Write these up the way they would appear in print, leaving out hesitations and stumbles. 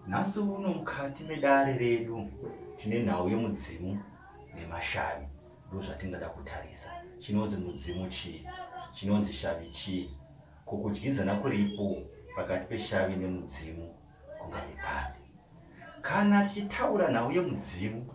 Nhasi uno mukati medare redu tine nhau yemudzimu nemashavi. Ndozvatingada kutarisa. Chinonzi mudzimu chii? Chinonzi shavi chii? Ko kudyidzana kuripo pakati peshavi nemudzimu kungave papi? Kana tichitaura nhau yemudzimu,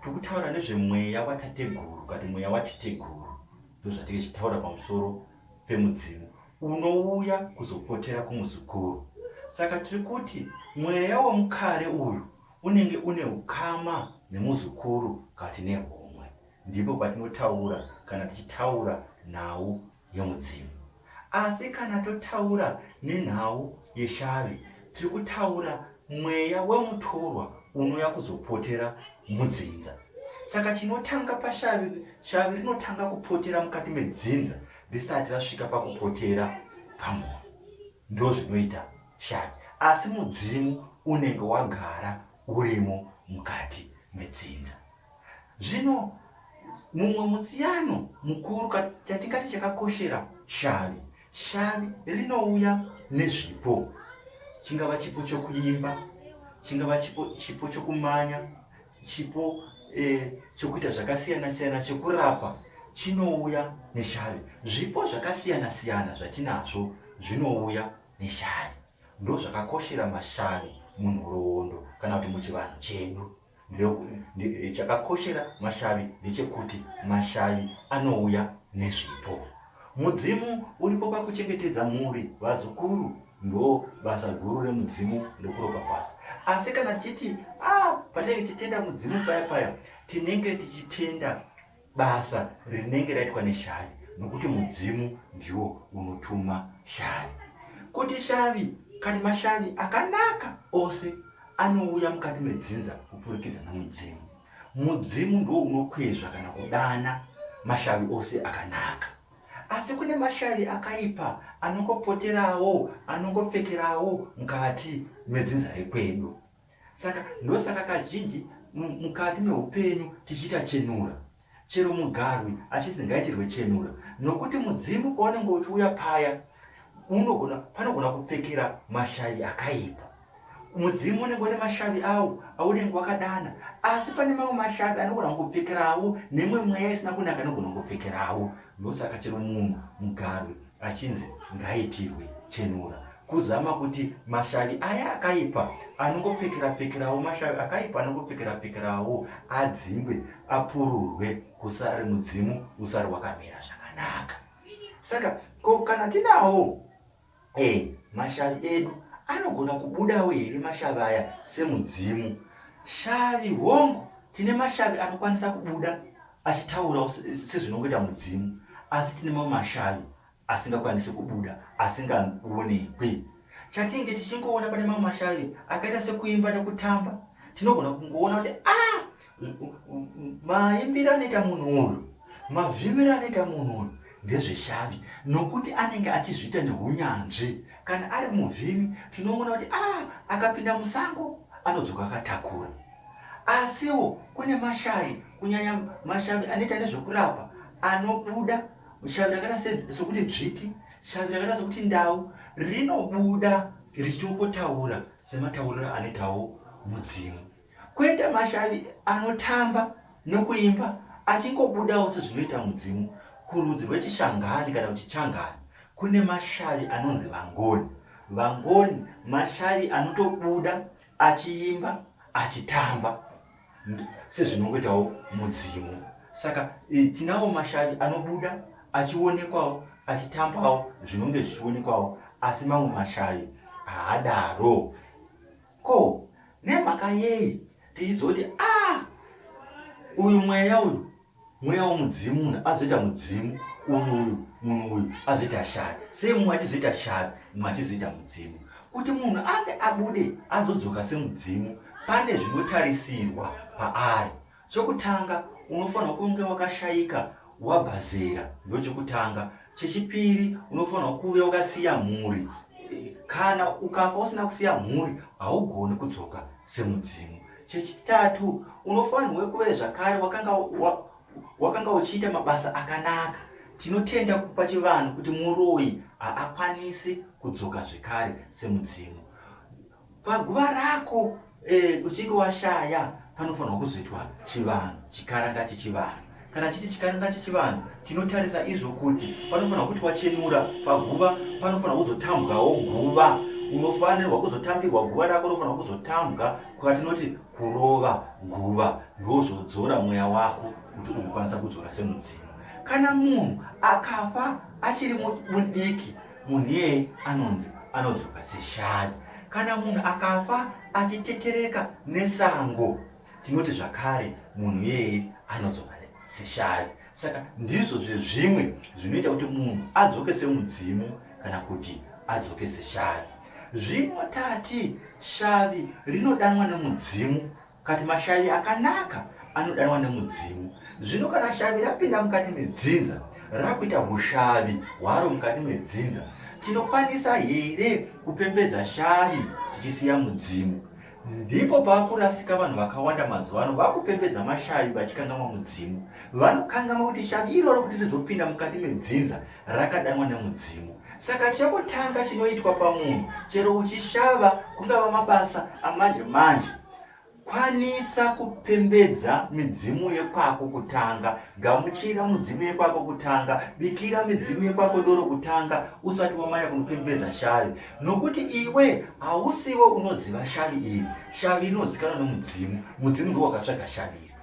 tiri kutaura nezvemweya watateguru kati mweya watiteteguru. Ndozvatinge tichitaura pamusoro pemudzimu unouya kuzopotera kumuzukuru. Saka tiri kuti mweya wemukare uyu unenge une ukama nemuzukuru kati nehomwe. Ndipo patinotaura kana tichitaura nhau yemudzimu. Asi kana totaura nenhau yeshavi, tiri kutaura mweya wemutorwa unouya kuzopotera mudzinza. Saka chinotanga pashavi, shavi rinotanga kupotera mukati medzinza risati rasvika pakupotera pamunhu. Ndozvinoita shavi. Asi mudzimu unenge wagara urimo mukati medzinza. Zvino mumwe musiyano mukuru chatingati chakakoshera shavi, shavi rinouya nezvipo, chingava chipo chokuimba, chingava chipo, chipo chokumanya, chipo eh, chokuita zvakasiyana siyana, chekurapa, chinouya neshavi. Zvipo zvakasiyana siyana zvatinazvo zvinouya neshavi. Ndozvakakoshera mashavi munhoroondo kana kuti muchivanhu chedu. Chakakoshera mashavi ndechekuti mashavi anouya nezvipo. Mudzimu uripo pakuchengetedza mhuri, vazukuru ndo basa guru remudzimu rekuropafadza. Asi kana tichiti ah, patinenge tichitenda mudzimu paya paya, tinenge tichitenda basa rinenge raitwa neshavi nokuti mudzimu ndiwo unotuma shavi. Kuti shavi kana mashavi akanaka ose anouya mukati medzinza kupfurikidza nomudzimu. Mudzimu ndiwo unokwezva kana kudana mashavi ose akanaka. Asi kune mashavi akaipa anongopoterawo, anongopfekerawo mukati medzinza rekwedu. Saka ndosaka kazhinji mukati meupenyu tichiita chenura. Chero mugarwi achinzi ngaitirwe chenura nokuti mudzimu paunenge uchiuya paya unogona panogona kupfekera mashavi akaipa. Mudzimu unenge une mashavi awo aunenge wakadana asi pane mamwe mashavi anogona kungopfekerawo nemwe mweya isina kunaka inogona kungopfekerawo. Ndosaka chero munhu mugarwi achinzi ngaitirwe chenura kuzama kuti mashavi aya akaipa anongopfekera pfekerawo mashavi akaipa anongopfekera pfekerawo adzingwe apururwe kusare mudzimu usare wakamira zvakanaka. Saka ko kana tinawo eh, mashavi edu anogona kubudawo here mashavi aya semudzimu? Shavi hongu tine mashavi anokwanisa kubuda achitaurawo sezvinongoita mudzimu, asi tine mamwe mashavi asingakwanisi kubuda asingaonekwi. Chatinenge tichingoona pane mamwe mashavi akaita sekuimba nekutamba, tinogona kungoona kuti a ah, maimbiro anoita munhu uyu, mavhimiro anoita munhu uyu ndezveshavi, nokuti anenge achizviita neunyanzvi. Kana ari muvhimi, tinoona kuti a ah, akapinda musango anodzoka akatakura. Asiwo kune mashavi, kunyanya mashavi anoita nezvekurapa, anobuda shavi rakaita sekuti dzviti, shavi rakaita sekuti ndau, rinobuda richingotaura sematauriro anoitawo mudzimu. Kwoita mashavi anotamba nokuimba achingobudawo sezvinoita mudzimu. Kurudzi rwechiShangani kana kuti Changani kune mashavi anonzi vangoni. Vangoni mashavi anotobuda achiimba achitamba sezvinongoitawo mudzimu. Saka tinawo mashavi anobuda achionekwawo achitambawo zvinonge zvichionekwawo, asi mamwe mashavi haadaro. Ko nemhaka yei tichizoti a ah, uyu mweya uyu mweya womudzimu munhu azoita mudzimu uyu uyu munhu uyu azoita shavi sei mumwe achizoita shavi mumwe achizoita mudzimu kuti munhu ange abude azodzoka semudzimu pane zvinotarisirwa paari Chokutanga unofanirwa kunge wakashaika wabva zera ndochekutanga. Chechipiri unofanirwa kuve wakasiya mhuri. Kana ukafa usina kusiya mhuri haugoni kudzoka semudzimu. Chechitatu unofanirwa kuve zvakare wakanga wakanga uchiita mabasa akanaka. Tinotenda pachivanhu kuti muroyi haakwanisi kudzoka zvekare semudzimu. Paguva rako uchinge washaya panofanirwa kuzoitwa chivanhu, chikaranga chechivanhu. Kana chiti chikaranga chechivanhu, tinotarisa izvo kuti panofanirwa kuti wachenura paguva, panofanirwa kuzotambwawo guva. Unofanirwa kuzotambirwa guva rako, unofanirwa kuzotambwa kwatinoti kurova guva, ndozodzora mweya wako kuti ugokwanisa kudzora semudzimu. Kana munhu akafa achiri mudiki, munhu iyeye anonzi anodzoka seshavi. Kana munhu akafa achitetereka nesango, tinoti zvakare munhu iyeye anodzoka seshavi. Saka ndizvo zvezvimwe zvinoita kuti munhu adzoke semudzimu kana kuti adzoke seshavi. Zvino tati shavi rinodanwa nemudzimu, kati mashavi akanaka anodanwa nemudzimu. Zvino kana shavi rapinda mukati medzinza, rakuita ushavi hwaro mukati medzinza, tinokwanisa here kupembedza shavi tichisiya mudzimu? Ndipo paakurasika vanhu vakawanda mazuva ano, vakupembedza mashavi vachikangamwa mudzimu. Vanokangamwa kuti shavi iroro kuti rizopinda mukati medzinza rakadanwa nemudzimu. Saka chekutanga chinoitwa pamunhu, chero uchishava, kungava mabasa amanje manje, kwanisa kupembedza midzimu yekwako kutanga. Gamuchira mudzimu yekwako kutanga, bikira midzimu yekwako doro kutanga, usati wamanya kunopembedza shavi, nokuti iwe hausiwe unoziva shavi iri. Shavi rinozikanwa nemudzimu, mudzimu ndiwo wakatsvaga shavi iri.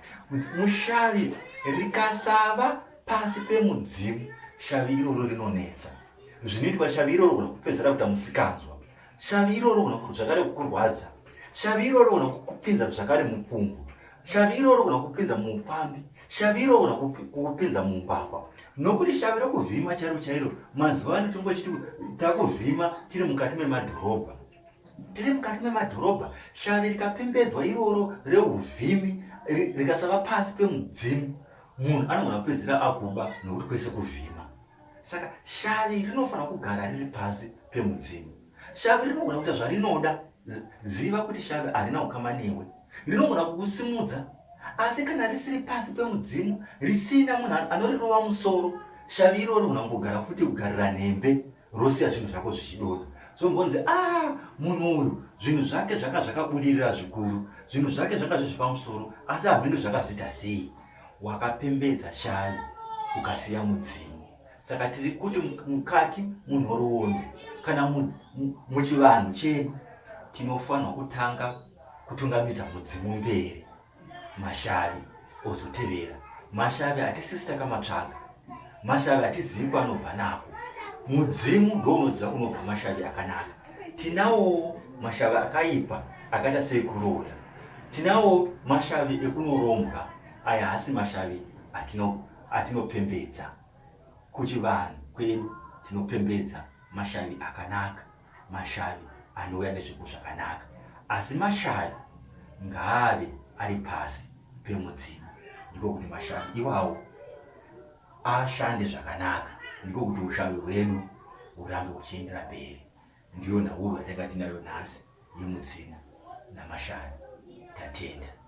Mushavi rikasava pasi pemudzimu, shavi iroro rinonetsa. Zvinoitwa shavi iroro kuna kupedzera kuita musikanzwa. Shavi iroro kuna zvakare kukurwadza. Shavi iroro kuna kukupinza zvakare mupfumvu. Shavi iroro kuna kukupinza muupfambi. Shavi iroro kuna kukupinza muumbavha. Nokuti shavi rokuvhima chairo chairo mazuva ano tingochiti takuvhima tiri mukati memadhorobha. Tiri mukati memadhorobha, shavi rikapembedzwa iroro reuvhimi rikasava pasi pemudzimu, munhu anogona kupedzera akuba nokuti kwese kuvhima. Saka shavi rinofanira kugara riri pasi pemudzimu. Shavi rinogona kuita zvarinoda. Ziva kuti shavi harina ukama newe, rinogona kukusimudza, asi kana risiri pasi pemudzimu, risina munhu anorirova musoro, shavi iroro rigona kungogara futi kugarira nhembe, rosiya zvinhu zvako zvichidonha. Zvombonzi, a ah, munhu uyu zvinhu zvake zvaka zvakabudirira zvikuru, zvinhu zvake zvaka zvezvi pamusoro, asi hameno zvakazoita sei. Wakapembedza shavi ukasiya mudzimu. Saka tiri kuti mukati munhoroondo kana muchivanhu chedu tinofanirwa kutanga kutungamidza mudzimu mberi, mashavi ozotevera. Mashavi hatisisi takamatsvaga, mashavi hatizivi kwanobva nako. Mudzimu ndo unoziva kunobva mashavi akanaka. Tinawowo mashavi akaipa akaita sekuroya, tinawo mashavi ekunorombwa. Aya haasi mashavi atinopembedza. Kuchivanhu kwedu tinopembedza mashavi akanaka, mashavi anouya nezvipo zvakanaka, asi mashavi ngaave ari pasi pemudzimu. Ndiko kuti mashavi iwawo ashande zvakanaka, ndiko kuti ushavi hwedu hurambe huchiendera mberi. Ndiyo nhauro yatanga tinayo nhasi yemudzimu namashavi. Tatenda.